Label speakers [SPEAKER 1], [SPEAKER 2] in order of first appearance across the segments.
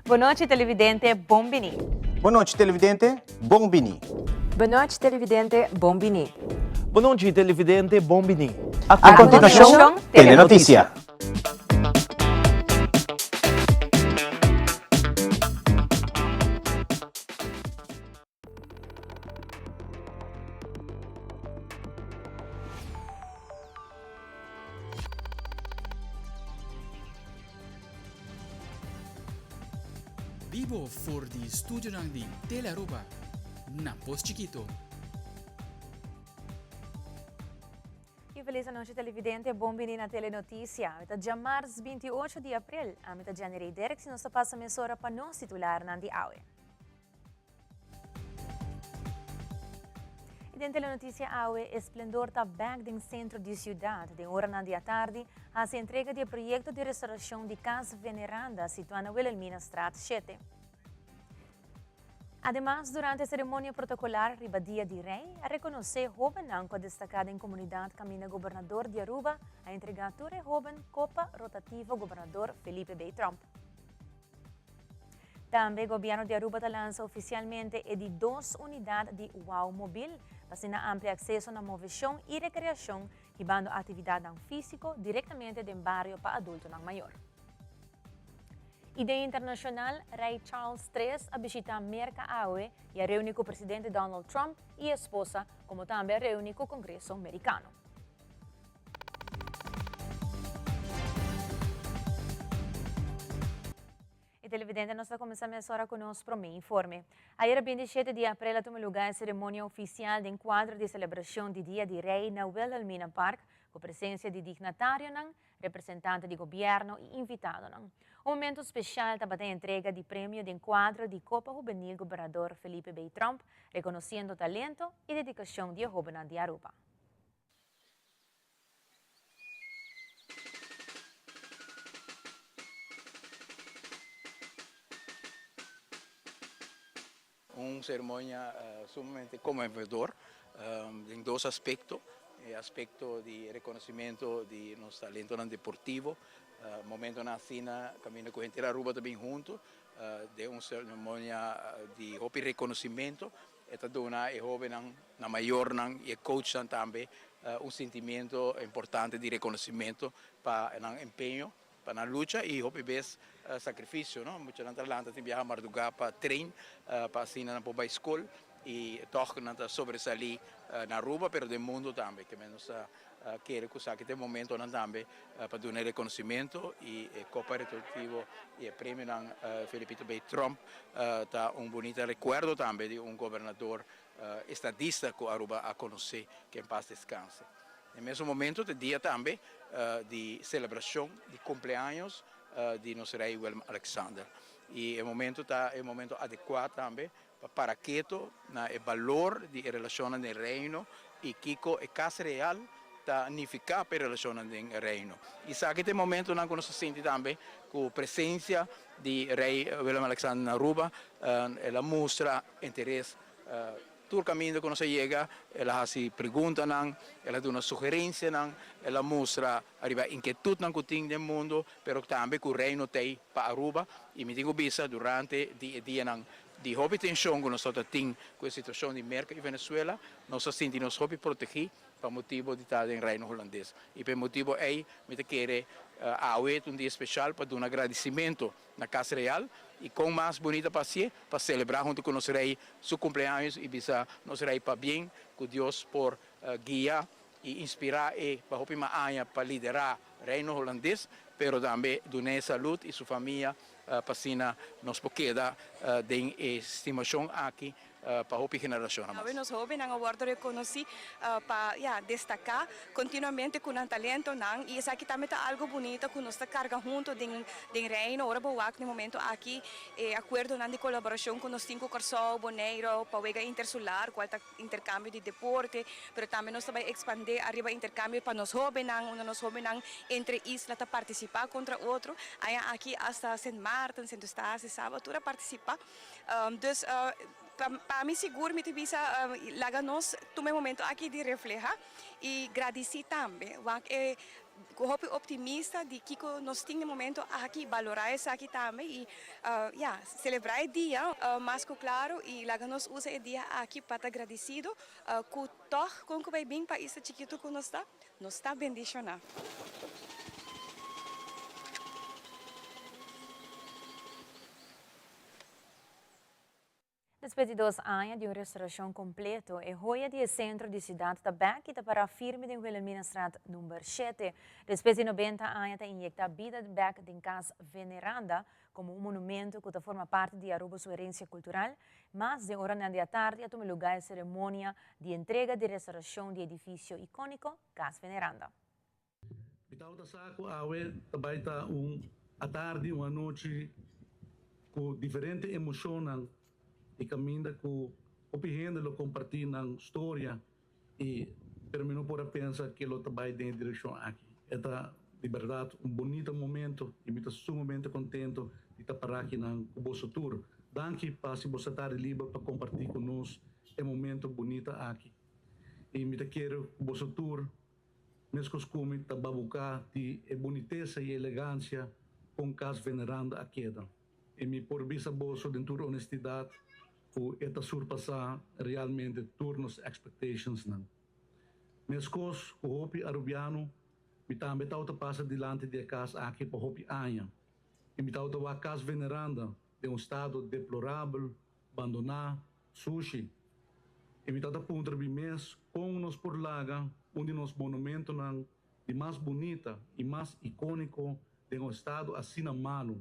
[SPEAKER 1] Bon nochi televidente, bon bini.
[SPEAKER 2] Bon nochi televidente, bon bini.
[SPEAKER 3] Bon nochi televidente, bon bini.
[SPEAKER 4] Bon nochi televidente, bon bini.
[SPEAKER 2] A continuacion, Telenoticia.
[SPEAKER 5] Bibo for di studionan di Telearuba na Pos Chikito.
[SPEAKER 1] Y feliz anochi televidente, bon bini na Telenoticia. Awe ta djamars 28 di april. Ami ta Jenny Rey Derks y nos ta pasa mesora pa nos titularnan di awe. Y den Telenoticia awe, Esplendor ta bek den centro di ciudad. Den oranan di atardi, haci entrega di e proyecto di restauracion di Cas Veneranda, situa na Wilhelminastraat shete. Ademas, durante e ceremonia protocolar riba Dia di Rey, a reconoce hobennan cu a destaca den comunidad caminda Gobernador di Aruba a entrega tur e hoben Copa Rotativo Gobernador Felipe B. Tromp. Tambe Gobierno di Aruba ta lansa oficialmente e di dos unidad di Wow Mobil, pa asina amplia acceso na movecion y recreacion, hibando actividadnan fisico directamente den bario pa adultonan mayor. Y den internacional, Rey Charles tres a bishita Merca awe y a reuni cu Presidente Donald Trump y esposa, como tambe a reuni cu Congreso Mericano. E televidente nos ta kuminsá mesora ku nos promé informe. Ayera 27 di aprel a tuma lugá e seremonia ofisial den kuadro di selebrashon di Dia di Rei na Wilhelmina Park ku presensia di dignatarionan, representante di gobièrnu i invitadonan. Un momento speshal tabata e entrega di premio den kuadro di Kopa Hubenil Gobernador Felipe B. Tromp, rekonosiendo talento i dedikashon di e hóbennan di Aruba.
[SPEAKER 6] Un ceremonia sumamente conmovedor den dos aspecto, e aspecto di reconocimento di nos talentonan deportivo, momentonan asina caminda cu henter Aruba ta bin hunto den un ceremonia di hopi reconocimento. E ta duna e hobennan, nan mayornan y e coachnan tambe un sentimiento importante di reconocimento pa nan empeño, pa nan lucha y hopi bes sacrificio, no. Muchanan ta lanta tin biaha marduga pa train pa asina nan por bay scol y tog nan ta sobresali na Aruba pero den mundo tambe. Ke men nos ta kere cu esaki ta e momentonan tambe pa duna e reconocimento y e Copa Retroctivo y e premionan Felipito B. Tromp ta un bunita recuerdo tambe di un gobernador estadista cu Aruba a conoce, que en paz descanse. Den mesun momento ta e dia tambe di celebracion di cumpleaños di nos Rey Willem Alexander y e momento ta e momento adecua tambe pa para keto na e balor di e relashonnan den Reino i kiko e Kas Real ta nifiká pa e relashonnan den Reino. Esaki ta e momentonan ku nos ta sinti tambe ku presensia di Rei Willem Alexander na Aruba. El a mustra interes tur kaminda ku nos a yega, el a hasi preguntanan, el a duna sugerensianan, el a mustra ariba inkietutnan ku tin den mundu, pero tambe ku Reino t'ei pa Aruba. I mi tin ku bisa durante di e dianan Di hopi tenshon ku nos tabata tin ku e situashon di Merka i Venezuela, nos a sinti nos hopi protegí pa motibu di ta den Reino Hulandes. I pa e motibu ei mi ta kere awe ta un dia speshal pa duna gradisimentu na Kas Real i kon mas bunita pa hasié pa selebrá huntu ku nos Rei su kumpleaños i bisa nos Rei pabien ku Dios por guia i inspirá e pa hopi mas aña pa liderá Reino Hulandes, pero tambe dun'é salud i su famia pa asina nos por keda den e stimashon aki pa hopi generashonnan mas.
[SPEAKER 7] Awe nos hobennan a wòrdu rekonosí pa ya destaká kontinuamente ku nan talentonan i esaki tambe ta algu bunita ku nos ta karga huntu den den Reino. Ora bo wak na e momento aki e akuerdonan di kolaborashon ku nos tin ku Kòrsou, Boneiru pa wega intersular kual ta interkambio di deporte, pero tambe nos ta bai ekspandé ariba interkambio pa nos hóbennan, unda nos hóbennan entre isla ta partisipá kontra otro. Aña aki asta Sint Maarten, Sint Eustatius, Saba tur a partisipá. Dus pa mi sigur mi ta bisa laga nos tuma e momento aki di reflehá i gradisí tambe. Wak e. Ku hopi optimista di kiko nos tin den momento aki, balorá esaki tambe i ya, selebrá e dia mas ku klaro i laga nos usa e dia aki pa ta gradisido ku tòg kon ku bai bin pais ta chikitu ku nos ta, nos ta bendishoná.
[SPEAKER 1] Despues di dos aña di un restauracion completo, e hoya di e centro di ciudad ta bek y ta para firme den Wilhelminastraat number shete. Despues di nobenta aña ta inyecta bida bek den Cas Veneranda como un monumento cu ta forma parti di Aruba su herencia cultural. Mas den oranan di atardi a tuma lugar e ceremonia di entrega di restauracion di edificio iconico Cas Veneranda.
[SPEAKER 8] Mi tabata sa ku awe ta bai ta un atardi, un anochi ku diferente emoshonnan i kaminda ku hopi hende lo kompartí nan storia i pero mi no por a pensa ke lo ta bai den e direkshon aki. E ta di bèrdat un bunita momento i mi ta sumamente kontento di ta pará akinan ku boso tur. Danki pa hasi boso atardi liber pa kompartí ku nos e momento bunita aki i mi ta kere ku boso tur Meskos ku mi ta babuká di e bunitesa i elegansia kon Kas Veneranda a keda. I mi por bisa boso den tur onestidat ku e ta surpasá realmente tur nos expectationsnan. Meskos ku hopi Arubiano, mi tambe tabata pasa dilanti di e kas aki pa hopi aña. I mi tabata wak Kas Veneranda den un stado deplorabel, bandoná, Sushi. I mi ta ta puntra mi mes kon nos por laga un di nos monumentonan di mas bunita i mas ikóniko den un estado asina malu.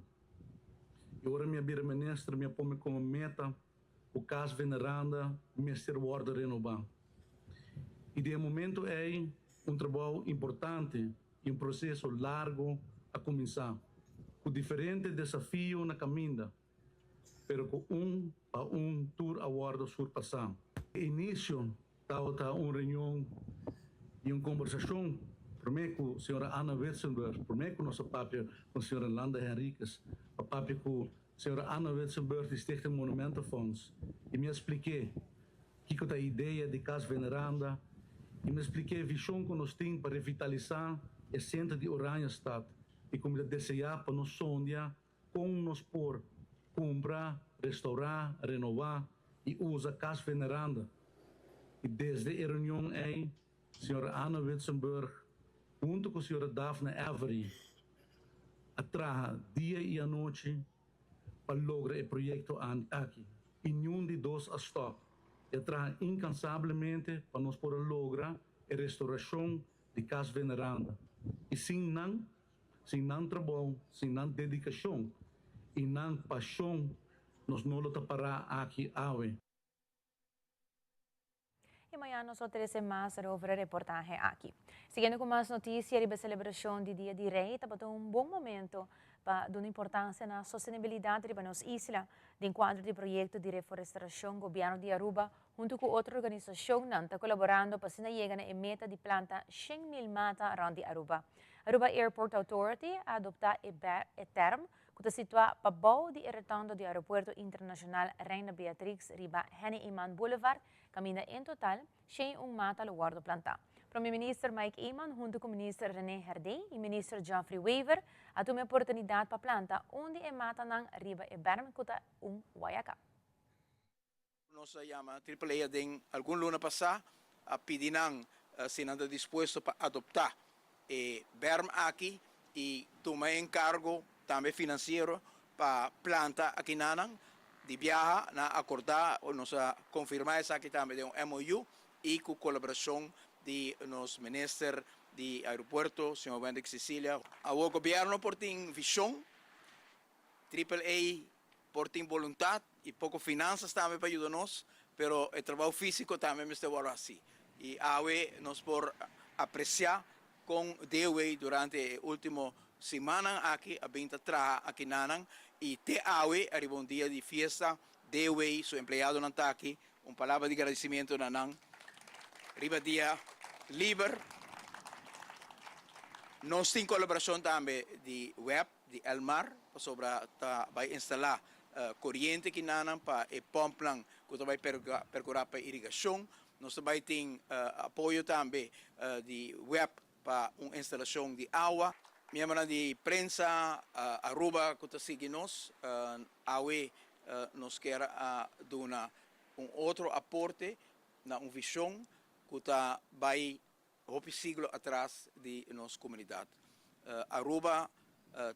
[SPEAKER 8] I ora mi a bira minister mi a pone komo meta ku Kas Veneranda mester wòrdu renobá. I di e momento ei un trabou importante i un proseso largu a kuminsá, ku diferente desafio na kaminda. pero cu un pa un tur a wordo surpasa. E inicio tabata un reunion y un conversacion prome cu señora Anna Witsenburg, prome cu nos a papia cu señora Landa Henriquez, a papia cu señora Anna Witsenburg di Stichting Monumentenfonds y mi a spliké kico ta e idea di Cas Veneranda y mi a spliké e vision cu nos tin pa revitalisa e centro di Oranjestad y cu mi ta desea pa nos sondia Kon nos por kumpra, restourá, renová i usa Kas Veneranda? I desde e reunion ei, señora Anna Witsenburg huntu ku señora Daphne Avery a traha dia i anochi pa logra e proyekto aki. I niun di dos a stòp. I a traha inkansablemente pa nos por a logra e restourashon di Kas Veneranda. I sin nan, Sin nan trabou, sin nan dedikashon i nan pashon nos no lo ta pará aki awe.
[SPEAKER 1] I mañana nos lo trese mas over e reportahe aki. Siguiendo ku mas notisia riba e selebrashon di Dia di Rei tabata un bon momento pa duna importansia na sostenibilidat riba nos isla. Den kuadro di proyekto di reforestarashon Gobièrnu di Aruba huntu ku otro organisashonnan ta kolaborando pa asina yega na e meta di planta 100,000 mata rònt di Aruba. Aruba Airport Authority a adoptá e e term ku ta situá pabou di e retondo di Aeropuerto Internashonal Reina Beatrix riba Henny Eman Boulevard, kaminda en total 101 mata lo wòrdu plantá. Prome Minister Mike Eman huntu ku Minister Rene Herdé i Minister Geoffrey Wever a tuma e oportunidat pa planta un di e matanan riba e berm ku ta un wayaká.
[SPEAKER 6] Nos a yama Triple A den algun luna pasá a pidi nan si nan ta dispuesto pa adoptá e berm aki i tuma e enkargo tambe finansiero pa planta akinanan. Di biaha nan a akordá, nos a konfirmá esaki tambe den un MOU i ku kolaborashon di nos minister di aeropuerto, señor Wendrick Cecilia. Awor gobièrnu por tin vishon, Triple A por tin boluntat i poko finansas tambe pa yuda nos, pero e trabou físiko tambe mester wòrdu hasí. I awe nos por apresiá kon DOW durante e último simannan aki a bin ta traha akinanan i te awe ariba un dia di fiesta DOW su empleadonan ta aki. Un palabra di gradisimiento na nan riba dia liber. Nos tin kolaborashon tambe di web. Di Elmar pasobra ta bai instalá koriente kinanan pa e pòmpnan ku ta bai perkurá pa irigashon. Nos ta bai tin apoyo tambe di web. pa un instalashon di awa. Miembronan di prensa Aruba ku ta sigui nos, awe nos kier a duna un otro aporte na un vishon ku ta bai hopi siglo atras di nos komunidat. Aruba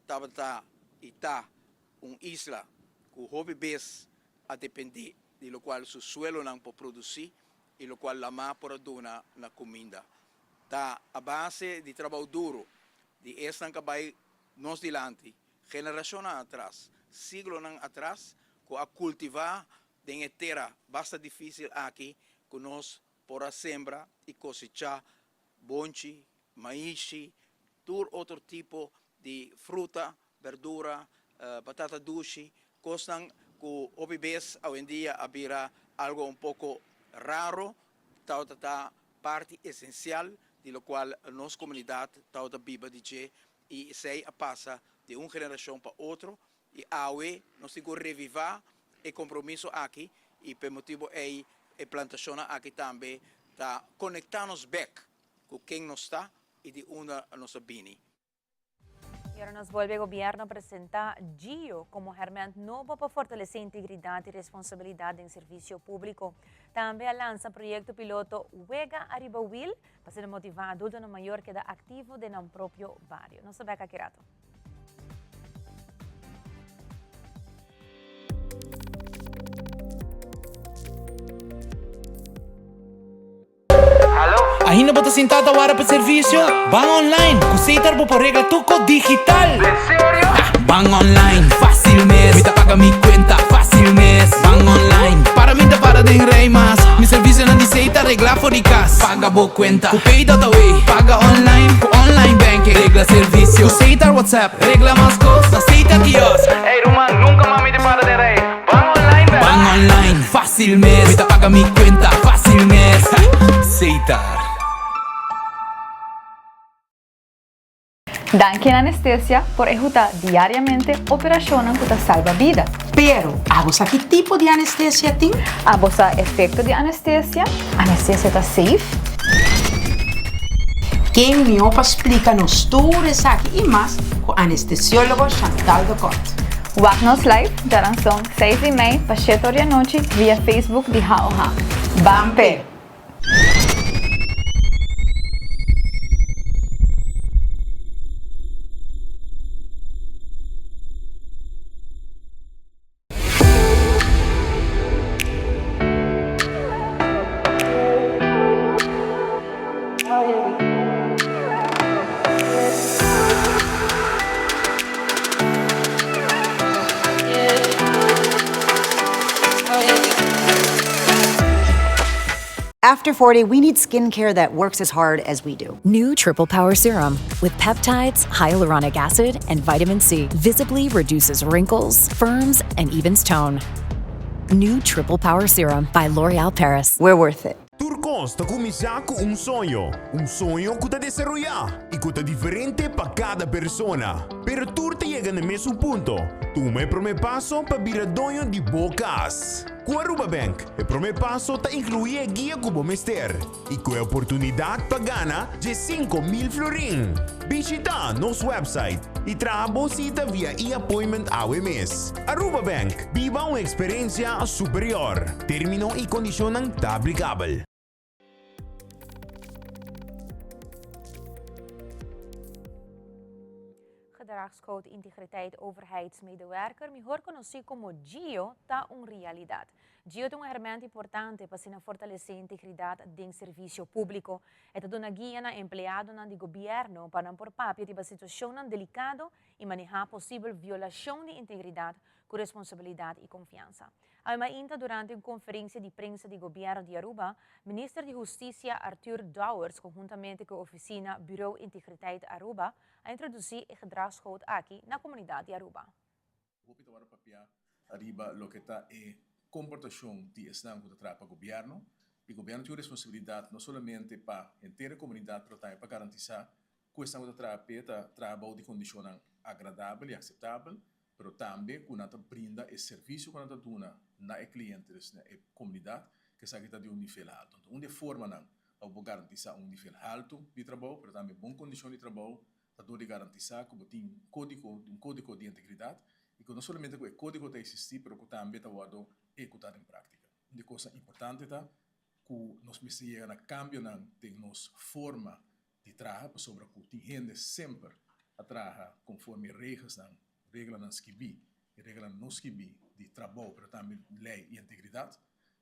[SPEAKER 6] tabata i ta un isla ku hopi bes a dependé di lokual su suelonan por produsí i lokual lamá por a duna na kuminda. Ta a base di trabou duru di esnan ku a bai nos dilanti, generashonnan atras, siglonan atras, ku a kultivá den e tera basta difísil aki ku nos por a sembra i kosechá bonchi, maishi, tur otro tipo di fruta, berdura, batata dushi, kosnan ku hopi bes awendia a bira algo un poko raro, tabata ta parti esensial di lokual nos komunidat tabata biba di dje i esei a pasa di un generashon pa otro I awe nos tin ku revivá e kompromiso aki i p'e motibu ei e plantashonnan aki tambe ta konektá nos bèk ku ken nos ta i di unda nos a bini.
[SPEAKER 1] I ora nos bolbe gobièrnu a presentá Gio komo hèrmènt nobo pa fortalesé integridat i responsabilidat den servisio públiko. Tambe a lansa proyekto piloto Wega Ariba Wiel pa asina motivá adultonan mayor keda aktivo den nan propio bario. Nos ta bèk aki rato.
[SPEAKER 9] Ainda bo ta sinta ta wara pa servicio? Ban online! Cu Setar bo por regla tur cos digital! Ban online, facil mes! Mi ta paga mi cuenta, facil mes! Ban online, para mi ta para den rij mas! Mi servicionan di Setar regla for di cas! Paga bo cuenta cu Pay.away! Paga online cu online banking! Regla servicio cu Setar WhatsApp! Regla mas cos na Setar kiosk! Ey ruman, nunca mas mi ta para den rij! Ban online bek! Ban online, facil mes! Mi ta paga mi cuenta, facil mes! Setar.
[SPEAKER 10] Danki na anestesia por ehuta diariamente operashonnan ku ta salba bida.
[SPEAKER 11] Pero, abo sa ki tipo di anestesia tin?
[SPEAKER 10] Abo sa efekto di anestesia? Anestesia ta safe?
[SPEAKER 11] Ken mihó pa splika nos tur esaki i mas ku anestesiólogo Chantal de Kort.
[SPEAKER 10] Wak nos live djaranson seis di mei pa shete or di anochi via Facebook di HOH.
[SPEAKER 11] Ban p'e!
[SPEAKER 12] After 40, we need skincare that works as hard as we do.
[SPEAKER 13] New Triple Power Serum with peptides, hyaluronic acid, and vitamin C visibly reduces wrinkles, firms, and evens tone. New Triple Power Serum by L'Oreal Paris.
[SPEAKER 12] We're worth it.
[SPEAKER 14] Tur kos ta kuminsá ku un soño, un soño ku ta desaroyá i ku ta diferente pa kada persona. Pero tur ta yega na e mesun punto, tuma e promé paso pa bira doño di bo kas. Ku Aruba Bank, e promé paso ta inkluí e guia ku bo mester i ku e oportunidat pa gana 10,000 florin. Bishitá nos website i traha bo sita via e-appointment awe mes. Aruba Bank, biba un eksperensia superior. Término i kondishonnan ta aplikabel.
[SPEAKER 1] Gedragscode Integriteit Overheidsmedewerker, mihor konosí komo GIO, ta un realidat. GIO ta un herment importante pa asina fortalesé integridat den servisio públiko. E ta duna guia na empleadonan di gobièrnu pa nan por papia riba situashonnan delikado i manehá posibel violashon di integridat ku responsabilidat i konfiansa. Awe mainta durante un konferensia di prensa di gobièrnu di Aruba, Minister di Hustisia Arthur Dowers konhuntamente ku e ofisina Bureau Integriteit Aruba a introdusí e gedragscode aki na komunidat di Aruba.
[SPEAKER 15] Hopi ta wòrdu papia riba loke ta e komportashon di esnan ku ta traha pa gobièrnu. I gobièrnu tin un responsabilidat no solamente pa henter e komunidat pero tambe pa garantisá ku esnan ku ta traha p'e ta traha bou di kondishonnan agradabel i akseptabel, pero tambe ku nan ta brinda e servisio ku nan ta duna na e kliente, dus na e komunidat, ku esaki ta di un nivel alto. Anto un di e formanan. Pa bo garantisá un nivel haltu di trabou, pero tambe bon kondishon di trabou, ta dor di garantisá ku bo tin kódigo, un kódigo di integridat, i ku no solamente ku e kódigo ta eksistí, pero ku tambe ta wòrdu ehekutá den práktika. Un di e kosnan importante ta ku nos mester yega na kambionan den nos forma di traha, pasobra ku tin hende semper a traha konforme regelsnan, reglanan skibí i reglanan no skibí di trabou, pero tambe lei i integridat.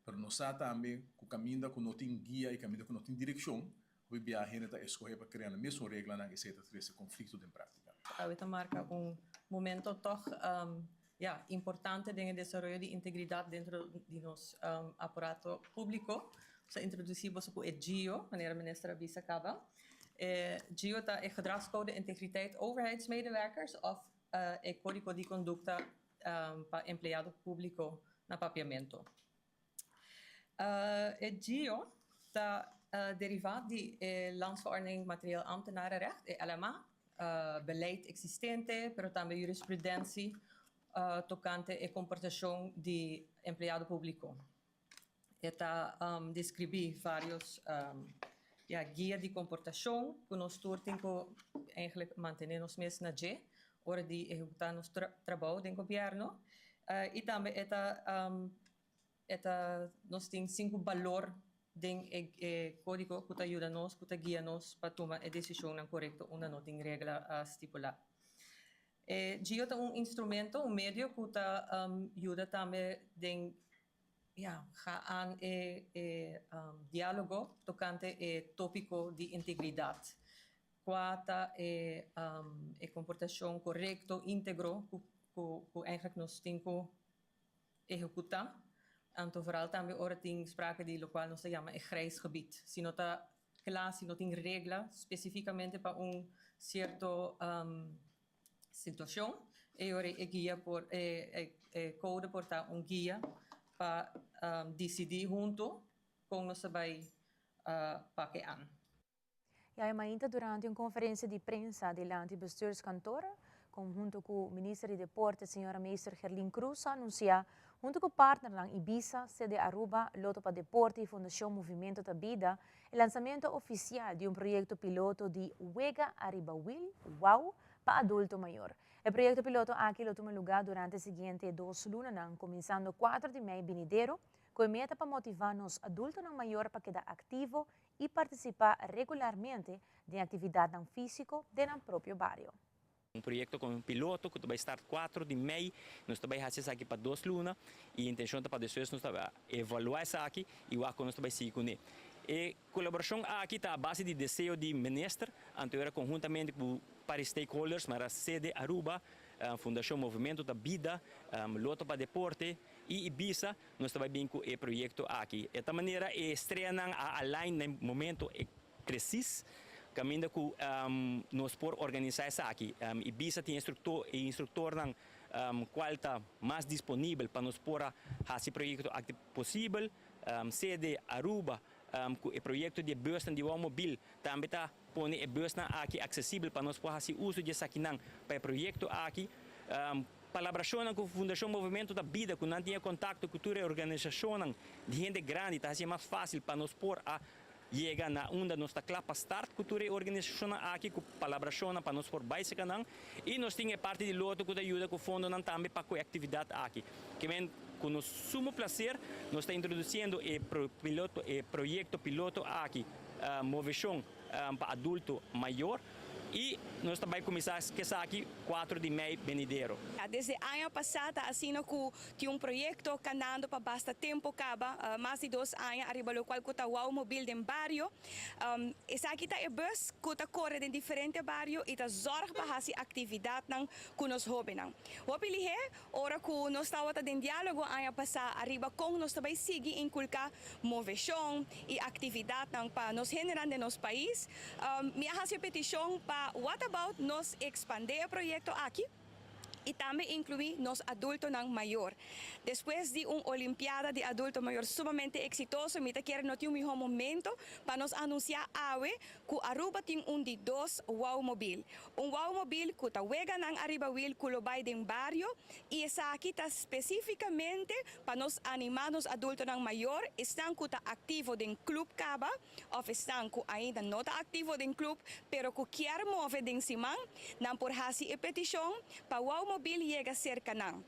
[SPEAKER 15] Pero nos sa tambe ku kaminda ku no tin guia i kaminda ku no tin direkshon, hopi biaha hende ta eskohe pa krea nan mesun reglanan, esei ta trese konflikto den práktika.
[SPEAKER 16] Awe ta marka un momento tòg ya importante den e desaroyo di integridat dentro di nos aparato públiko. Nos a introdusí boso ku e GIO, manera minister a bisa kaba. E GIO ta e Gedragscode Integriteit Overheidsmedewerkers òf e Kódigo di Kondukta pa Empleado Públiko na Papiamentu. E GIO ta derivá di e Landsverordening Materieel Ambtenarenrecht, e LMA, beleid eksistente, pero tambe jurisprudentie tokante e komportashon di empleado públiko. E ta deskribí vários ya guia di komportashon ku nos tur tin ku eigenlijk mantené nos mes na dje ora di ehekutá nos trabou den gobièrnu. I tambe e ta e ta nos tin sinku balor den e e kódigo ku ta yuda nos, ku ta guia nos pa tuma e desishonnan korekto unda no tin regla stipulá. E GIO ta un instrumento, un medio ku ta yuda tambe den ya ga aan e e diálogo tokante e tópiko di integridat. Kua ta e e komportashon korekto, íntegro ku ku ku eigenlijk nos tin ku ehekutá. Anto vooral tambe ora tin sprake di lokual nos ta yama e grijs gebied. Si no ta kla, si no tin regla spesifikamente pa un sierto situashon, e ora e guia por e e kode por ta un guia pa disidí huntu kon nos ta bai pak e an.
[SPEAKER 1] Awe mainta durante un conferencia di prensa dilanti bestuurskantoor, conhunto cu Minister di Deporte, señora Meester Gerlien Croes, a anuncia, hunto cu partnernan Ibisa, CD Aruba, Lotto pa Deporte y Fundacion Movimento ta Bida, e lansamento oficial di un proyecto piloto di Wega Ariba Wiel, WAW, pa adulto mayor. E proyecto piloto aki lo tuma lugar durante e siguiente dos lunanan, cuminsando 4 di mei binidero, cu e meta pa motiva nos adultonan mayor pa keda activo y participa regularmente den actividadnan fisico den nan propio bario.
[SPEAKER 17] Un proyecto como un piloto cu ta bay start 4 di mei, nos ta bay haci esaki pa dos luna y intencion ta pa despues nos ta evalua esaki y wak con nos ta bay sigui cune. E colaboracion aki ta a base di deseo di Minister, anto era conhuntamente cu varios stakeholders, manera CD Aruba, Fundacion Movimento ta Bida, Lotto pa Deporte y Ibisa, Nos ta bai bin ku e proyekto aki. E ta manera e streanan a align na e momento presis kaminda ku nos por organisá esaki. Ibisa tin e instruktornan kual ta mas disponibel pa nos por a hasi e proyekto aki posibel. Sede Aruba ku e proyekto di e busnan di Wouwmobiel tambe ta pone e busnan aki aksesibel pa nos por hasi uso di esakinan pa e proyekto aki. Palabrashonnan ku Fundashon Movimento ta bida ku nan tin e kontakto ku tur e organisashonnan di hende grandi ta hasi e mas fásil pa nos por a yega na unda nos ta kla pa start ku tur e organisashonnan aki ku palabrashonnan pa nos por bai seka nan i nos tin e parti di loto ku ta yuda ku fondonan tambe pa ku e aktividat aki. Ke men ku nos sumo plaser nos ta introdusiendo e piloto e proyekto piloto aki Moveshon pa adulto mayor y nos ta bay cuminsa esaki 4 di mei benidero.
[SPEAKER 7] Desde aña pasa ta asina cu tin un proyecto canando pa basta tempo caba, mas di dos aña ariba locual cu ta Wow Mobil den bario. Esaki ta e bus cu ta core den diferente bario y ta zorg pa haci actividadnan cu nos hobennan. Hopi lihe Ora ku nos tabata den diálogo aña pasá ariba kon nos ta bai sigui inkulká moveshon i aktividatnan pa nos hendenan den nos pais, mi a hasi e petishon pa what about nos ekspandé e proyekto aki. y tambe inclui nos adultonan mayor. Despues di un Olimpiada di Adulto Mayor sumamente exitoso, mi ta kere no tin un miho momento pa nos anuncia awe cu Aruba tin un di dos Wowmobil. Un Wowmobil cu ta weganan ariba wiel cu lo bay den bario y esaki ta specificamente pa nos anima nos adultonan mayor, esnan cu ta activo den club caba of esnan cu ainda no ta activo den club pero cu kier move den siman, nan por haci e peticion pa Wowmobil yega cerca nan.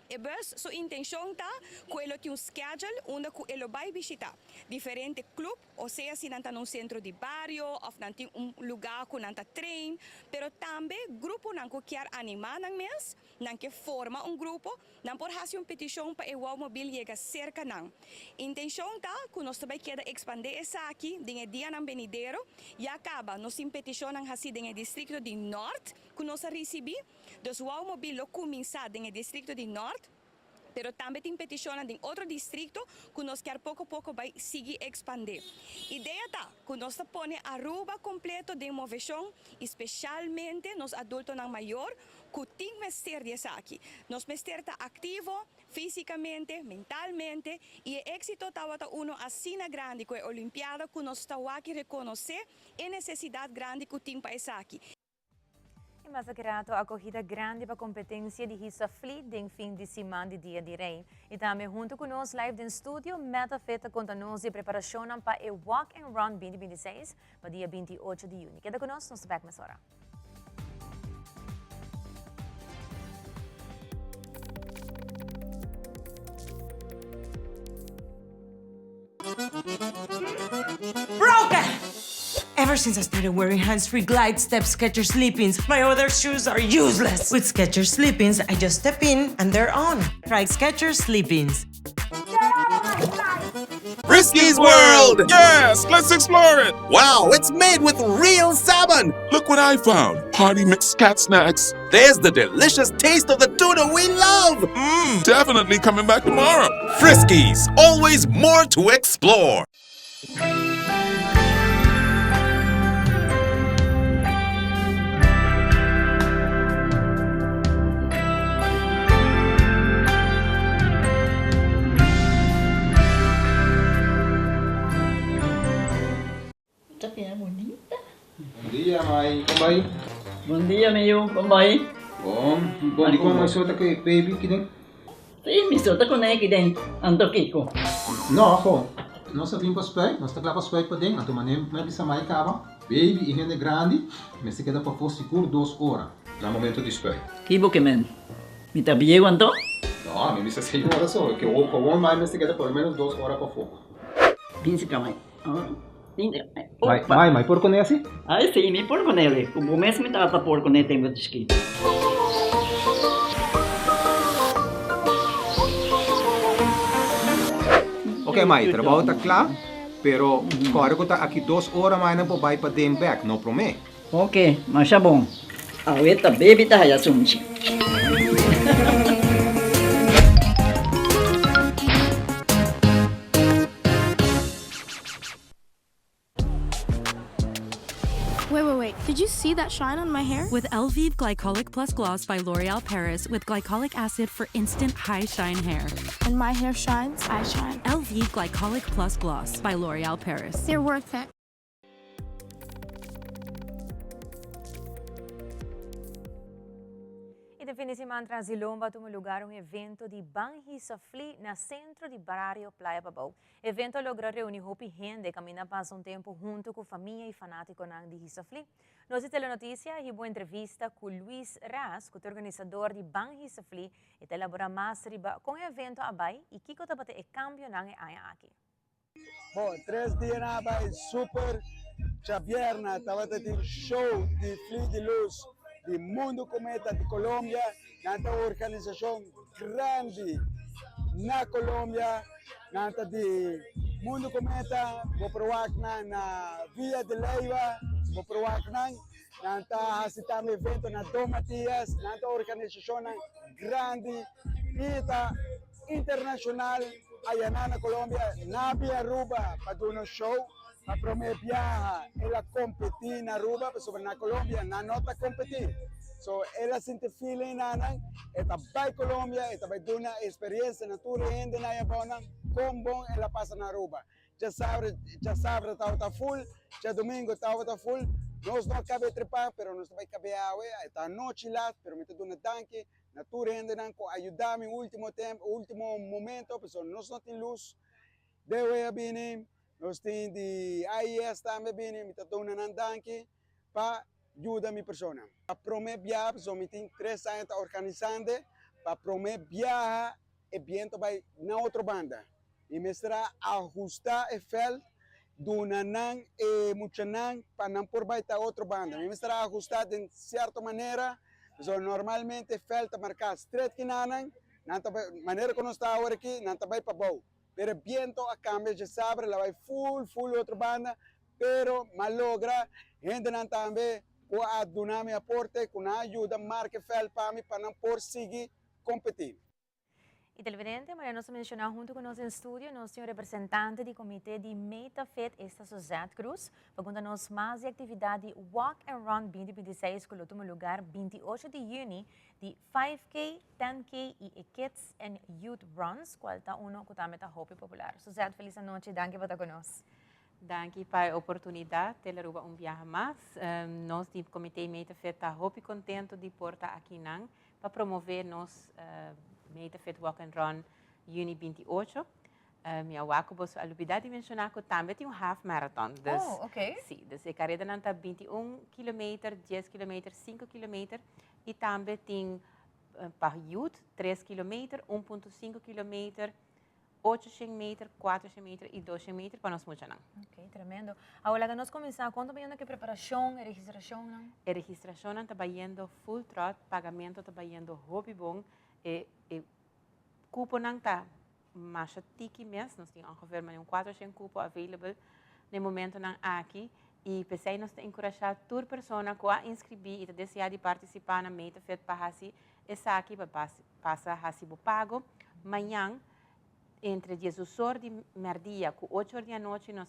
[SPEAKER 7] E bus su intencion ta cu e lo tin un schedule unda cu e lo bay bishita diferente club, o sea si nan ta na un centro di bario of nan tin un lugar cu nan ta train, pero tambe gruponan cu kier anima nan mes, nan ke forma un grupo, nan por haci un peticion pa e Wowmobil yega cerca nan. Intencion ta cu nos ta bay keda expande esaki den e dianan benidero, ya caba nos tin peticionnan haci den e districto di Noord cu nos a ricibi. Dus Wowmobil lo kuminsá den e distrikto di Nort, pero tambe tin petishonnan den otro distrikto ku nos kier poko poko bai sigui ekspandé. Idea ta ku nos ta pone Aruba kompleto den moveshon i speshalmente nos adultonan mayor ku tin mester di esaki. Nos mester ta aktivo físikamente, mentalmente i e éksito tabata uno asina grandi ku e Olimpiada ku nos ta wak i rekonosé e nesesidat grandi ku tin pa esaki.
[SPEAKER 1] E mas rato acogida grandi pa competencia di hisa fli den fin di siman di Dia di Rey. Y tambe hunto cu nos live den studio, Meta Fit ta conta nos di preparacionnan pa e Walk and Run 2026 pa dia 28 di juni. Keda cu nos, nos ta back mesora.
[SPEAKER 18] Broken! Ever since I started wearing hands-free Glide Step Skechers Slip-ins, my other shoes are useless. With Skechers Slip-ins, I just step in and they're on. Try Skechers Slip-ins.
[SPEAKER 19] Friskies World! Yes, let's explore it! Wow, it's made with real salmon! Look what I found! Party mix cat snacks. There's the delicious taste of the tuna we love! Mmm, definitely coming back tomorrow. Friskies, always more to explore.
[SPEAKER 20] Ta bira bunita.
[SPEAKER 21] Bon dia mai, kon bai?
[SPEAKER 20] Bon dia mi yu, kon bai?
[SPEAKER 21] Bon, bon di kon mai so ta ku e baby kiden?
[SPEAKER 20] Si, mi so ta kuné kiden, anto kiko?
[SPEAKER 21] No, ho, nos a bin pa spuit, nos ta kla pa spuit paden, anto manera mi a bisa mai kaba, baby i hende grandi mester keda pafó sigur dos ora na momento di spuit.
[SPEAKER 20] Ki bo ke men? Mi ta bieu anto?
[SPEAKER 21] No, mi bisa señora so, ke gewoon mai mester keda por lo menos dos ora pafó.
[SPEAKER 20] Bin si ka mai.
[SPEAKER 21] Mai, mai, mai por kuné asi?
[SPEAKER 20] Ai si, mi por kuné. Ku bo mes mi tata por kuné tempu di chikito.
[SPEAKER 21] Ok mai, trabou ta kla, pero kòrda ku ta aki dos ora mai nan por bai paden bèk, no promé.
[SPEAKER 20] Ok, masha bon. Awe ta baby ta haya sunchi.
[SPEAKER 22] Wait, wait, wait. Did you see that shine on my hair?
[SPEAKER 23] With Elvive Glycolic Plus Gloss by L'Oreal Paris with glycolic acid for instant high shine hair.
[SPEAKER 22] When my hair shines, I shine.
[SPEAKER 23] Elvive Glycolic Plus Gloss by L'Oreal Paris.
[SPEAKER 22] They're worth it.
[SPEAKER 1] Y den fin di siman tras di lomba a tuma lugar un evento di Ban Hisa Fli na centro di bario Playa Pabou. Evento a logra reuni hopi hende caminda pasa un tempo hunto cu famia y fanaticonan di Hisa Fli. Nos di Telenoticia hiba un entrevista cu Luis Ras cu ta organisador di Ban Hisa Fli y ta elabora mas riba con e evento a bay y kico tabata e cambionan e aña aki.
[SPEAKER 24] Bo, tres dianan a bai super. Djabièrnè tabata tin show di Fli di Luz di Mundo Cometa di Colombia. Nan ta un organisashon grandi na Colombia. Nan ta di Mundo Cometa. Bo por wak nan na Villa de Leyva. Bo por wak nan. Nan ta hasi tambe evento na Don Matias. Nan ta organisashonnan grandi i ta internashonal. Ayaná na Colombia, Nabi Aruba pa duna show. Pa prome biaha el a competi na Aruba pasobra na Colombia nan no ta competi. So el a sinti feeling nanan, e ta bai Colombia, e ta bai duna experiencia na tur e hendenan ei abounan kon bon el a pasa na Aruba. Djasabra, djasabra tabata full, djadomingo tabata full, nos no a kabe trepa pero nos ta bai kabe awe, e ta anochi lat pero mi ta duna danki na tur hendenan ku a yuda mi ultimo tempo, ultimo momento pasobra nos no tin lus, DW a bini, nos tin di AIS tambe a bini, mi ta duna nan danki pa yuda mi persona. Pa prome biaha pasobra mi tin tres aña ta organisando, pa prome biaha e biento bai na otro banda. Mi mester a ahusta e veld, duna nan e muchanan pa nan por bai ta otro banda. Mi mester a ahusta den cierto manera, pasobra normalmente e veld ta marca stret kinanan, nan ta bai, manera cu nos ta awor aki, nan ta bai pabou. Pero e biento a cambia djasabra, el a bai full, full otro banda, pero m'a logra, hendenan tambe cu a duna mi aporte, cu nan a yuda marca e veld pa mi pa nan por sigui competi.
[SPEAKER 1] Y televidente, manera nos a menciona hunto cu nos den studio, nos tin un representante di comite di Metafit, esta Suzette Cruz, pa conta nos mas di actividad di Walk and Run 2026 cu lo tuma lugar 28 di juni di 5K, 10K y e Kids and Youth Runs, cual ta uno cu tambe ta hopi popular. Suzette, feliz anochi, danki pa ta cu nos.
[SPEAKER 2] Danki pa e oportunidad, Tele Aruba un biaha mas. Nos di Comite Metafit ta hopi contento di por ta akinan pa promove nos Metafit Walk and Run juni 28. Mi a wak ku boso a lubida di menshoná ku tambe tin un half marathon. Dus,
[SPEAKER 10] Oh, oké.
[SPEAKER 2] Sí, dus e karedanan ta 21 kilometer, 10 kilometer, 5 kilometer i tambe tin pa youth 3 kilometer, 1.5 kilometer, 800 meter, 400 meter i 200 meter pa nos muchanan.
[SPEAKER 1] Ok, tremendo. Awor laga nos kuminsá, kon ta bayendo ku e preparashon, e registrashonnan?
[SPEAKER 2] E registrashonnan ta bayendo full trot, pagamento ta bayendo hopi bon, e e kuponan ta masha tiki mes, nos tin ongeveer mane un 400 kupo available na e momentonan aki i p'esei nos ta enkurashá tur persona ku a inskribí i ta deseá di partisipá na Metafit pa hasi esaki pa pasa hasi bo pago. Mañan entre diesdos or di merdia ku ocho or di anochi nos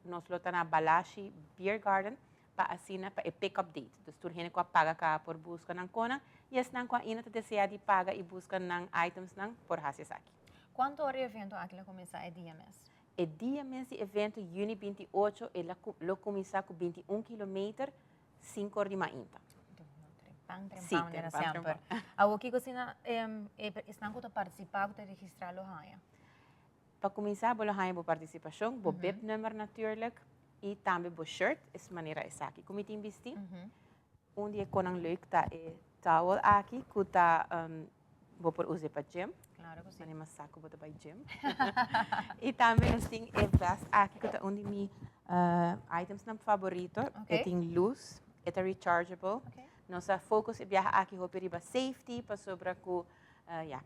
[SPEAKER 2] nos lo ta na Balashi Beer Garden pa asina pa e pick up date. Dus tur hende ku a paga kaba por buska nan konan i esnan ku ainda ta desea di paga i buska nan itemsnan por hasi esaki.
[SPEAKER 1] Kuantu ora e evento aki lo kuminsá e dia mes?
[SPEAKER 2] E dia mes di evento yüni 28 e lo kuminsá ku 21 kilometer sinku or di mainta.
[SPEAKER 1] Trempan, trempan, manera semper. Awor kiko asina esnan ku ta partisipá, ku ta registrá lo haña?
[SPEAKER 2] Pa kuminsá bo lo haña bo partisipashon, bo bib number natuurlijk i tambe bo shirt, es manera esaki ku mi tin bistí. Un di e konan leuk ta e towel aki ku ta bo por us'é pa gym.
[SPEAKER 1] Claro ku si.
[SPEAKER 2] Manera mas sa ku bo ta bai gym. I tambe nos tin e vest aki ku ta un di mi itemsnan favorito. E tin lus, e ta rechargeable. Nos a focus e biaha aki hopi riba safety pasobra ku ya,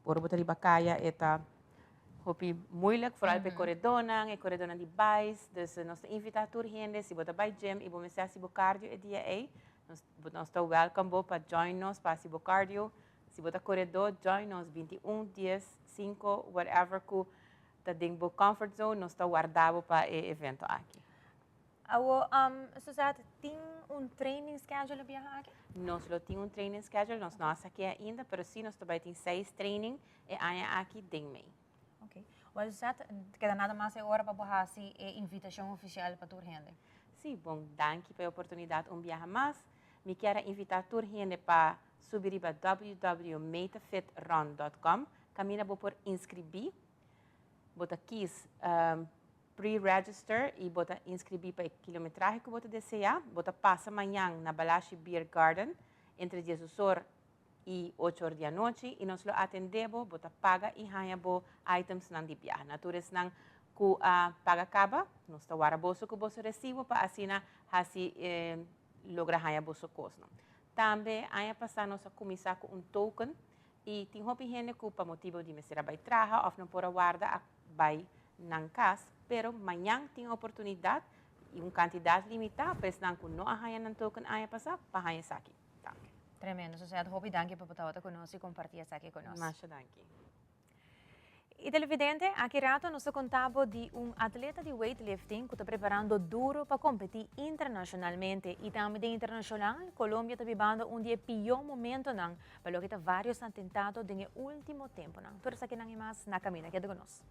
[SPEAKER 2] ora bo ta riba kaya e ta hopi moeilijk, vooral pa e koredónan, e koredónan di bais. Dus nos ta invitá tur hende, si bo ta bai gym i bo mester hasi bo cardio e dia ei, nos nos ta welcome bo pa join nos pa hasi bo cardio. Si bo ta koredó, join nos 21, 10, 5, whatever ku ta den bo comfort zone, nos ta warda bo pa e evento aki.
[SPEAKER 1] Awo, Suzette, tin un training schedule e biaha aki?
[SPEAKER 2] Nos lo tin un training schedule, nos no a sak'é ainda, pero sí nos ta bai tin seis training e aña aki den mei.
[SPEAKER 1] Ok. Well, Suzette, keda nada mas e ora pa bo hasi e invitashon ofisial pa tur hende.
[SPEAKER 2] Sí, bon, danki pa e oportunidat un biaha mas. Mi kier a invitá tur hende pa subi riba www.metafitrun.com kaminda bo por inskribí. Bo ta kis Pre-register y bo ta inscribi pa e kilometrahe cu bo ta desea. Bo ta pasa mañan na Balashi Beer Garden entre diesdos or y ocho or di anochi y nos lo atende bo. Bo ta paga y haña bo itemsnan di biaha. Na tur esnan cu a paga caba, nos ta wara boso cu boso recibo pa asina haci logra haña boso cosnan. Tambe aña pasa nos a cuminsa cu un token Y tin hopi hende cu pa motibo di mester a bay traha of no por a warda a bay nan cas, pero mañan tin oportunidad y un cantidad limita pa esnan cu no a haya nan token aña pasa pa haya esaki tambe.
[SPEAKER 1] Tremendo, Suzette. Hopi danki pa bo tabata cu nos y comparti esaki cu nos.
[SPEAKER 2] Masha danki.
[SPEAKER 1] Y televidente, aki rato nos ta conta bo di un atleta di weightlifting cu ta preparando duro pa competi internacionalmente. Y tambe den internacional, Colombia ta bibando un di e pior momentonan pa loke ta varios atentado den e ultimo temponan. Tur esakinan y mas na camina. Keda cu nos.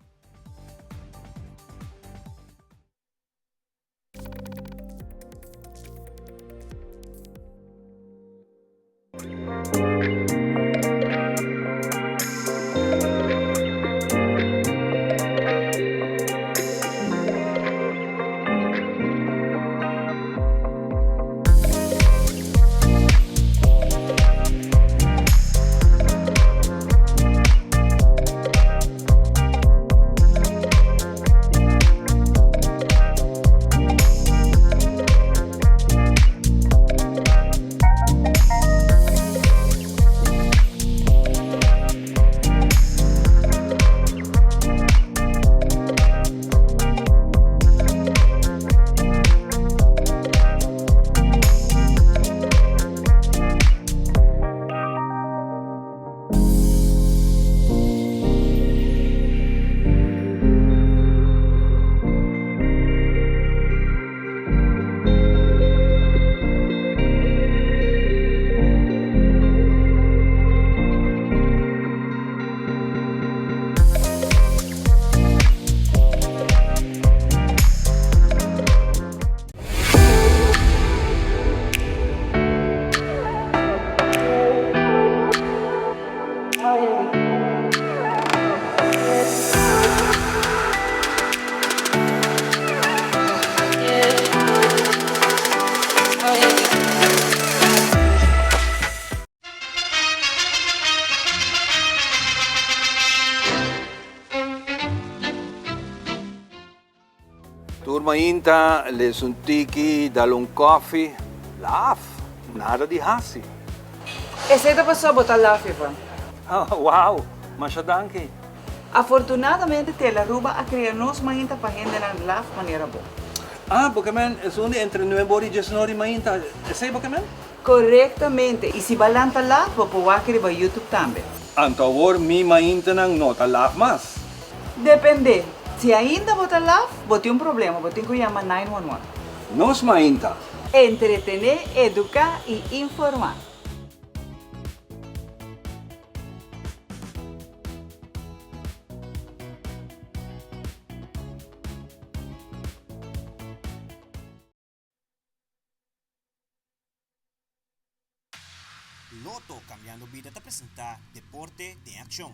[SPEAKER 3] Tur mainta les un tiki, dal un koffie, laf, nada di hasi.
[SPEAKER 4] Esei ta pasobra bo ta laf, Ivan.
[SPEAKER 3] Wow, masha danki.
[SPEAKER 4] Afortunadamente Tele Aruba a crea nos mainta pa hendenan laf manera bo.
[SPEAKER 3] Ah, bo ke men esun di entre nuebe ora y diesnuebe ora mainta, esei bo ke men?
[SPEAKER 4] Corectamente, y si bo a lanta laf bo por wak riba YouTube tambe.
[SPEAKER 3] Anto awor mi maintanan no ta laf mas?
[SPEAKER 4] Depende, si ainda bo ta laf, bo tin un problema, bo tin cu yama 911.
[SPEAKER 3] Nos mainta.
[SPEAKER 4] Entretene, educa y informa.
[SPEAKER 5] Lotto Cambiando Bida ta presenta Deporte den Accion.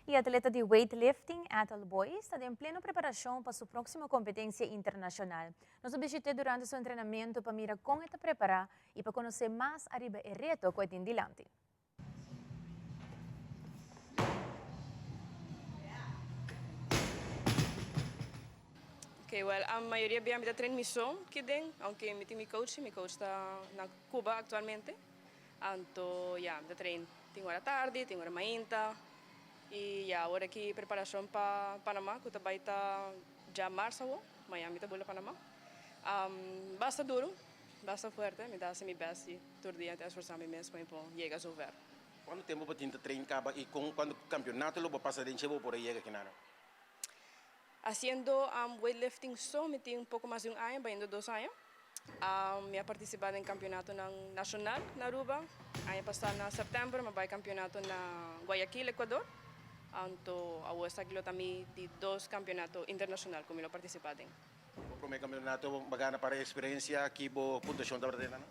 [SPEAKER 1] E atleta di weightlifting Ethel Boyce ta den pleno preparacion pa su proximo competencia internacional. Nos a bishit'e durante su entrenamento pa mira con e ta prepara y pa conoce mas ariba e reto cu e tin dilanti.
[SPEAKER 7] Ok, well, a mayoria bia mi ta train mi so ki den, aunke mi tin mi coach, mi coach ta na Cuba actualmente. Anto, ya, mi ta train tin ora tardi, tin ora mainta. Y ya, awor aki preparacion pa Panama cu ta bay ta dja mars awo, mañan mi ta bula Panama. Basta duro, Basta fuerte, mi ta hasi mi best y tur dia ta esforsa mi mes pa mi por yega zover.
[SPEAKER 5] Cuanto tempo bo tin ta train caba y con cuanto campeonato lo bo pasa den dje bo por a yega kinana?
[SPEAKER 7] Haciendo weightlifting so mi tin poco mas di un aña, bayendo dos aña. Mi a participa den campeonatonan nacional na Aruba. Aña pasa na september mi a bay campeonato na Guayaquil, Ecuador. Anto awor esaki lo ta mi di dos campeonato internacional cu mi lo participa den.
[SPEAKER 5] Bo prome campeonato bo gana para experiencia ki bo puntuacion tabata den nan?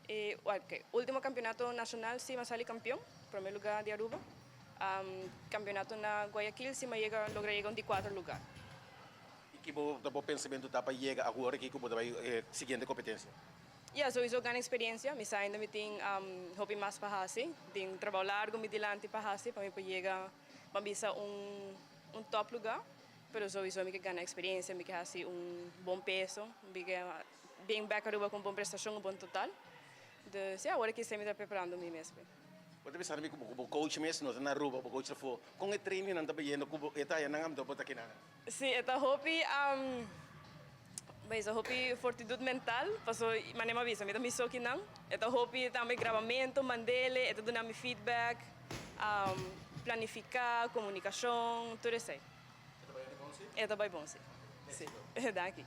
[SPEAKER 7] E ok, ultimo campeonato nacional si mi a sali campeon, prome lugar di Aruba. Campeonato na Guayaquil si mi a yega logra yega un di cuatro lugar.
[SPEAKER 5] Y ki bo ta bo pensamento ta pa yega awor aki cu bo ta bay e siguiente competencia?
[SPEAKER 7] Ya, souiso gana experiencia, mi sa ainda mi tin hopi mas pa haci, tin trabao largo mi dilanti pa haci pa mi por yega pa bisa un un top lugar. Pero souiso mi ke gana experiencia, mi ke haci un bon peso, mi ke bin bek Aruba cu un bon prestacion, un bon total. Dus ya, awor aki mi ta preparando mi mes.
[SPEAKER 5] Bo ta bisa mi cu bo coach mes no ta na Aruba, bo coach ta afo. Con e trainingnan ta bayendo cu bo e ta hayanan amdo bo ta kinan?
[SPEAKER 7] Si, e ta hopi. Bay, hopi fortitud mental, paso manera mi a bisa, mi ta mi so akinan. E ta hopi tambe grabamento, mand'e, e ta duna mi feedback, planifica, comunicacion, tur esey. E ta bay bon si? E ta bay bon si. Si. Danki.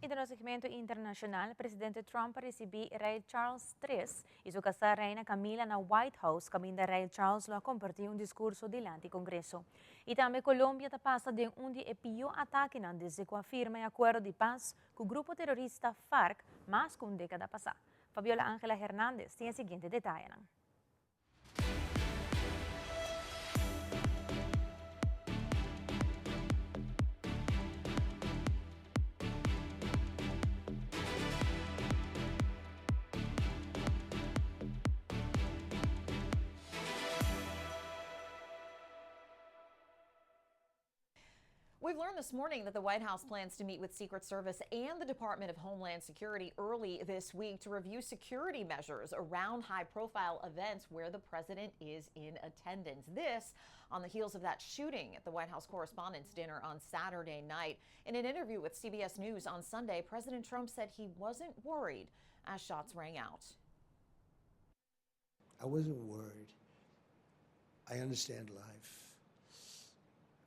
[SPEAKER 1] Y den segmento internacional, presidente Trump a ricibi Rey Charles III y su casa Reina Camila na White House, caminda Rey Charles lo a comparti un discurso dilanti Congreso. Y tambe Colombia ta pasa den un di e pio atakenan desde cu a firma e acuerdo di paz cu grupo terorista FARC mas cu un decada pasa. Fabiola Angela Hernandez tin e siguiente detayenan.
[SPEAKER 6] We've learned this morning that the White House plans to meet with Secret Service and the Department of Homeland Security early this week to review security measures around high profile events where the president is in attendance. This on the heels of that shooting at the White House Correspondents' Dinner on Saturday night. In an interview with CBS News on Sunday, President Trump said he wasn't worried as shots rang out.
[SPEAKER 8] I wasn't worried. I understand life.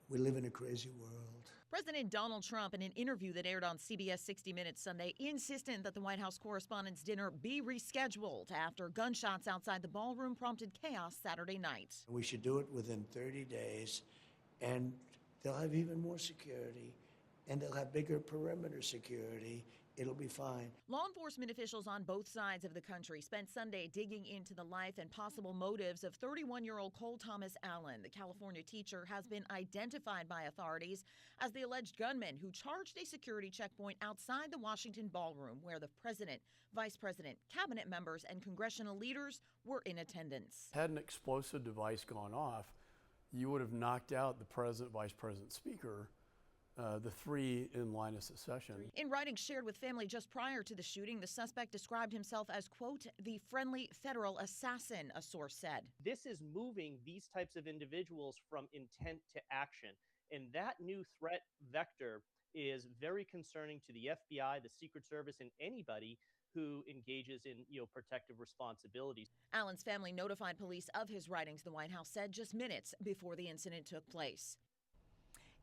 [SPEAKER 8] We live in a crazy world.
[SPEAKER 6] President Donald Trump, in an interview that aired on CBS 60 Minutes Sunday, insistent that the White House Correspondents' Dinner be rescheduled after gunshots outside the ballroom prompted chaos Saturday night.
[SPEAKER 8] We should do it within 30 days, and they'll have even more security, and they'll have bigger perimeter security. It'll be fine.
[SPEAKER 6] Law enforcement officials on both sides of the country spent Sunday digging into the life and possible motives of 31 year old Cole Thomas Allen. The California teacher has been identified by authorities as the alleged gunman who charged a security checkpoint outside the Washington ballroom where the president, vice president, cabinet members, and congressional leaders were in attendance.
[SPEAKER 9] Had an explosive device gone off, you would have knocked out the president, vice president, speaker the three in line of succession.
[SPEAKER 6] In writing shared with family just prior to the shooting, the suspect described himself as, quote, the friendly federal assassin, a source said.
[SPEAKER 11] This is moving these types of individuals from intent to action. And that new threat vector is very concerning to the FBI, the Secret Service, and anybody who engages in you know protective responsibilities.
[SPEAKER 6] Allen's family notified police of his writings, the White House said, just minutes before the incident took place.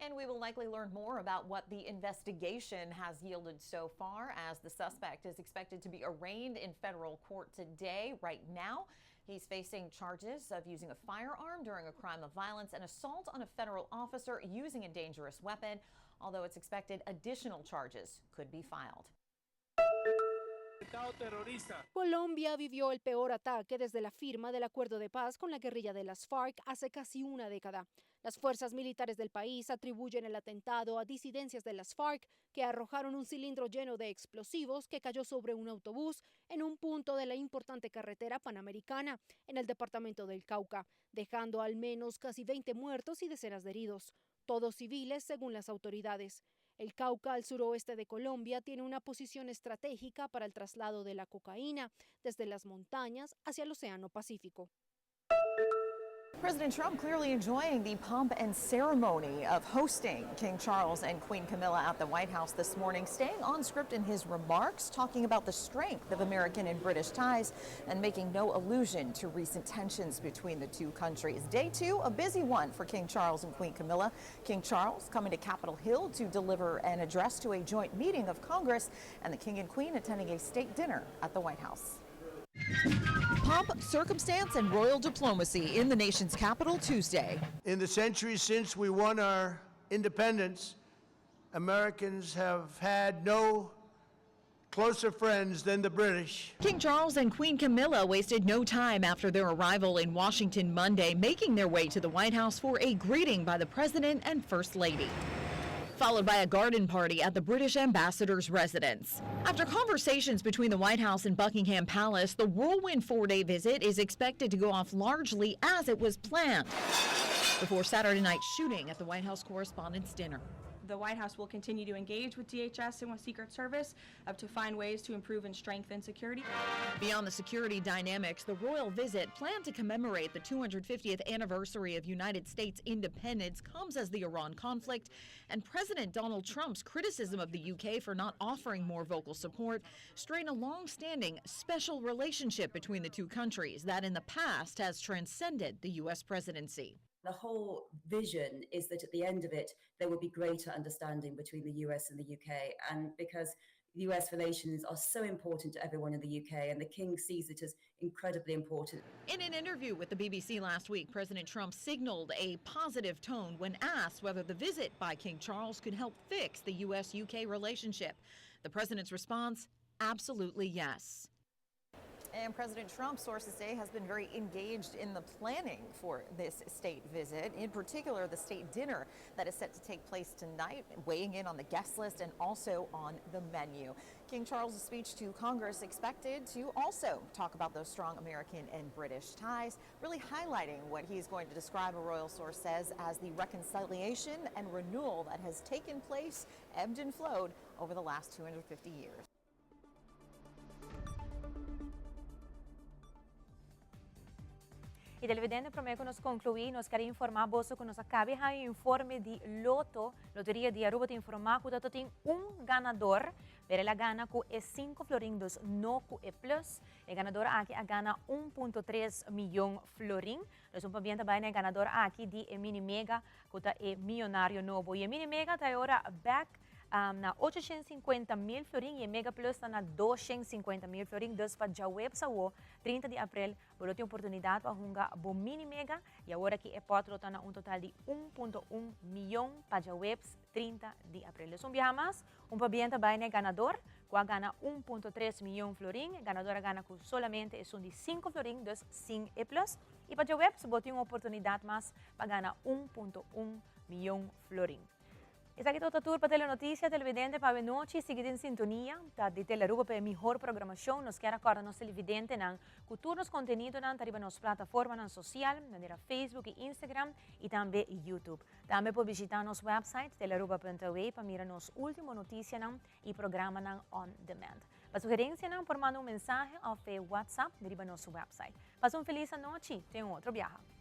[SPEAKER 6] And we will likely learn more about what the investigation has yielded so far as the suspect is expected to be arraigned in federal court today. Right now, he's facing charges of using a firearm during a crime of violence and assault on a federal officer using a dangerous weapon, although it's expected additional charges could be filed.
[SPEAKER 25] Colombia vivió el peor ataque desde la firma del acuerdo de paz con la guerrilla de las FARC hace casi una década. Las fuerzas militares del país atribuyen el atentado a disidencias de las FARC que arrojaron un cilindro lleno de explosivos que cayó sobre un autobús en un punto de la importante carretera panamericana en el departamento del Cauca, dejando al menos casi 20 muertos y decenas de heridos, todos civiles según las autoridades. El Cauca, al suroeste de Colombia, tiene una posición estratégica para el traslado de la cocaína desde las montañas hacia el Océano Pacífico.
[SPEAKER 6] President Trump clearly enjoying the pomp and ceremony of hosting King Charles and Queen Camilla at the White House this morning, staying on script in his remarks, talking about the strength of American and British ties and making no allusion to recent tensions between the two countries. Day two, a busy one for King Charles and Queen Camilla. King Charles coming to Capitol Hill to deliver an address to a joint meeting of Congress, and the King and Queen attending a state dinner at the White House. Pomp, circumstance, and royal diplomacy in the nation's capital Tuesday.
[SPEAKER 8] In the centuries since we won our independence, Americans have had no closer friends than the British.
[SPEAKER 6] King Charles and Queen Camilla wasted no time after their arrival in Washington Monday, making their way to the White House for a greeting by the President and First Lady followed by a garden party at the British ambassador's residence. After conversations between the White House and Buckingham Palace, the whirlwind four day visit is expected to go off largely as it was planned before Saturday night's shooting at the White House Correspondents' Dinner.
[SPEAKER 12] The White House will continue to engage with DHS and with Secret Service to find ways to improve and strengthen security.
[SPEAKER 6] Beyond the security dynamics, the royal visit planned to commemorate the 250th anniversary of United States independence comes as the Iran conflict and President Donald Trump's criticism of the UK for not offering more vocal support strain a long-standing special relationship between the two countries that in the past has transcended the U.S. presidency.
[SPEAKER 13] The whole vision is that at the end of it, there will be greater understanding between the US and the UK. And because US relations are so important to everyone in the UK, and the King sees it as incredibly important.
[SPEAKER 6] In an interview with the BBC last week, President Trump signaled a positive tone when asked whether the visit by King Charles could help fix the US UK relationship. The president's response absolutely yes. And President Trump, sources say, has been very engaged in the planning for this state visit, in particular the state dinner that is set to take place tonight, weighing in on the guest list and also on the menu. King Charles' speech to Congress expected to also talk about those strong American and British ties, really highlighting what he's going to describe, a royal source says, as the reconciliation and renewal that has taken place, ebbed and flowed over the last 250 years.
[SPEAKER 1] Y televidente prome cu nos conclui nos kier informa boso cu nos a cabe haya informe di Loto, Loteria di Aruba ta informa cu ta tin un ganador, pero el a gana cu e cinco florin dus no cu e plus. E ganador aki a gana un punto tres miyon florin. Dus un pabien ta bay na e ganador aki di e mini mega cu ta e miyonario nobo. Y e mini mega ta e ora bek na 850 mil florin y e mega plus ta na 250 mil florin. Dus pa djaweps awo, 30 di april, bo lo tin oportunidad pa hunga bo mini mega y awor aki e pot lo ta na un total di 1.1 miyon pa djaweps 30 di april. Dus un biaha mas, un pabien ta bay na e ganador cu a gana 1.3 miyon florin. E ganador a gana cu solamente esun di 5 florin, dus sin e plus. Y pa djaweps bo tin un oportunidad mas pa gana 1.1 miyon florin. Esaki ta tur pa Telenoticia, televidente pa awenochi sigui den sintonia ta di Telearuba pa e mihor programacion. Nos kier a corda nos televidentenan cu tur nos contenidonan ta riba nos plataformanan social, manera Facebook y Instagram y tambe YouTube. Tambe por bishita nos website telearuba.aw pa mira nos ultimo noticianan y programanan on demand. Pa sugerencianan por manda un mensahe of e WhatsApp riba nos website. Pasa un feliz anochi, te un otro biaha.